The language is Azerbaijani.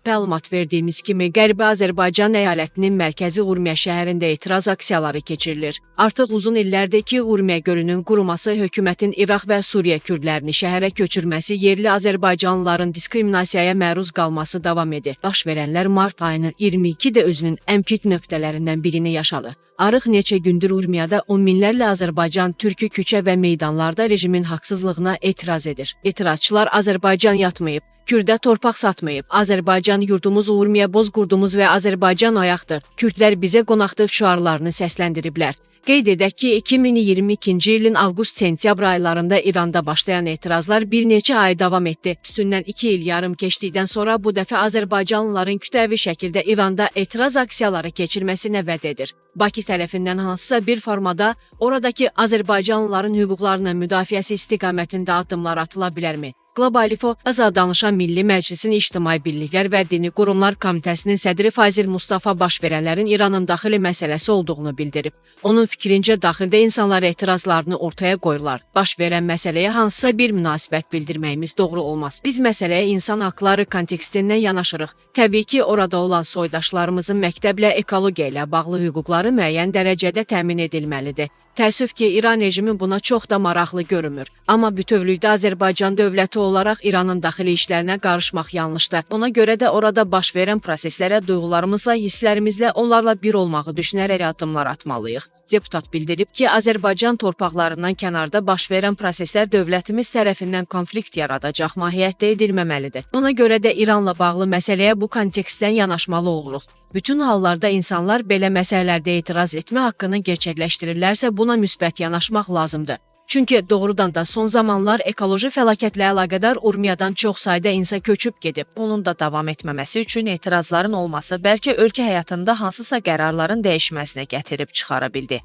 Məlumat verdiyimiz kimi, Qərbi Azərbaycan əyalətinin mərkəzi Urmiya şəhərində etiraz aksiyaları keçirilir. Artıq uzun illərdir ki, Urmiya gölünün quruması, hökumətin İraq və Suriya kürdlərini şəhərə köçürməsi, yerli azərbaycanlıların diskriminasiyaya məruz qalması davam edir. Baş verənlər mart ayının 22-də özünün ən pik nöqtələrindən birini yaşadı. Arıq neçə gündür Urmiyada on minlərlə Azərbaycan türkü küçə və meydanlarda rejimin haqsızlığına etiraz edir. Etirazçılar Azərbaycan yatmayıb, Kürdə torpaq satmayıb, Azərbaycan yurdumuz Urmiya bozqurdumuz və Azərbaycan ayaqdır, Kürdlər bizə qonaqdır şüarlarını səsləndiriblər. Qeyd edək ki, 2022-ci ilin avqust-sentyabr aylarında İranda başlayan etirazlar bir neçə ay davam etdi. Üstündən 2 il yarım keçdikdən sonra bu dəfə azərbaycanlıların kütləvi şəkildə İranda etiraz aksiyaları keçirməsinə vəd edir. Bakı tərəfindən hansısa bir formada oradakı azərbaycanlıların hüquqlarının müdafiəsi istiqamətində addımlar atıla bilərmi? Qlobal İnfo Azad danışan Milli Məclisin İctimai Birliklər və Dini Qurumlar Komitəsinin sədri Fazil Mustafa baş verənlərin İranın daxili məsələsi olduğunu bildirib. Onun fikrincə daxildə insanlar etirazlarını ortaya qoyurlar. Baş verən məsələyə hansısa bir münasibət bildirməyimiz doğru olmaz. Biz məsələyə insan haqları kontekstindən yanaşırıq. Təbii ki, orada olan soydaşlarımızın məktəblə, ekologiya ilə bağlı hüquqları müəyyən dərəcədə təmin edilməlidir. Təəssüf ki, İran rejimi buna çox da maraqlı görünmür. Amma bütövlükdə Azərbaycan dövləti olaraq İranın daxili işlərinə qarışmaq yanlışdır. Ona görə də orada baş verən proseslərə duyğularımızla, hisslərimizlə onlarla bir olmağı düşünərək addımlar atmalıyıq. Deputat bildirib ki, Azərbaycan torpaqlarından kənarda baş verən proseslər dövlətimiz tərəfindən konflikt yaradacaq mahiyyətdə edilməməlidir. Ona görə də İranla bağlı məsələyə bu kontekstdən yanaşmalı oluruq. Bütün hallarda insanlar belə məsələlərdə etiraz etmə haqqını gerçəkləşdirirlərsə, buna müsbət yanaşmaq lazımdır. Çünki doğrudan da son zamanlar ekoloji fəlakətlə əlaqədar Urmiyadan çox sayda insan köçüb gedib. Bunun da davam etməməsi üçün etirazların olması bəlkə ölkə həyatında hansısa qərarların dəyişməsinə gətirib çıxara bildi.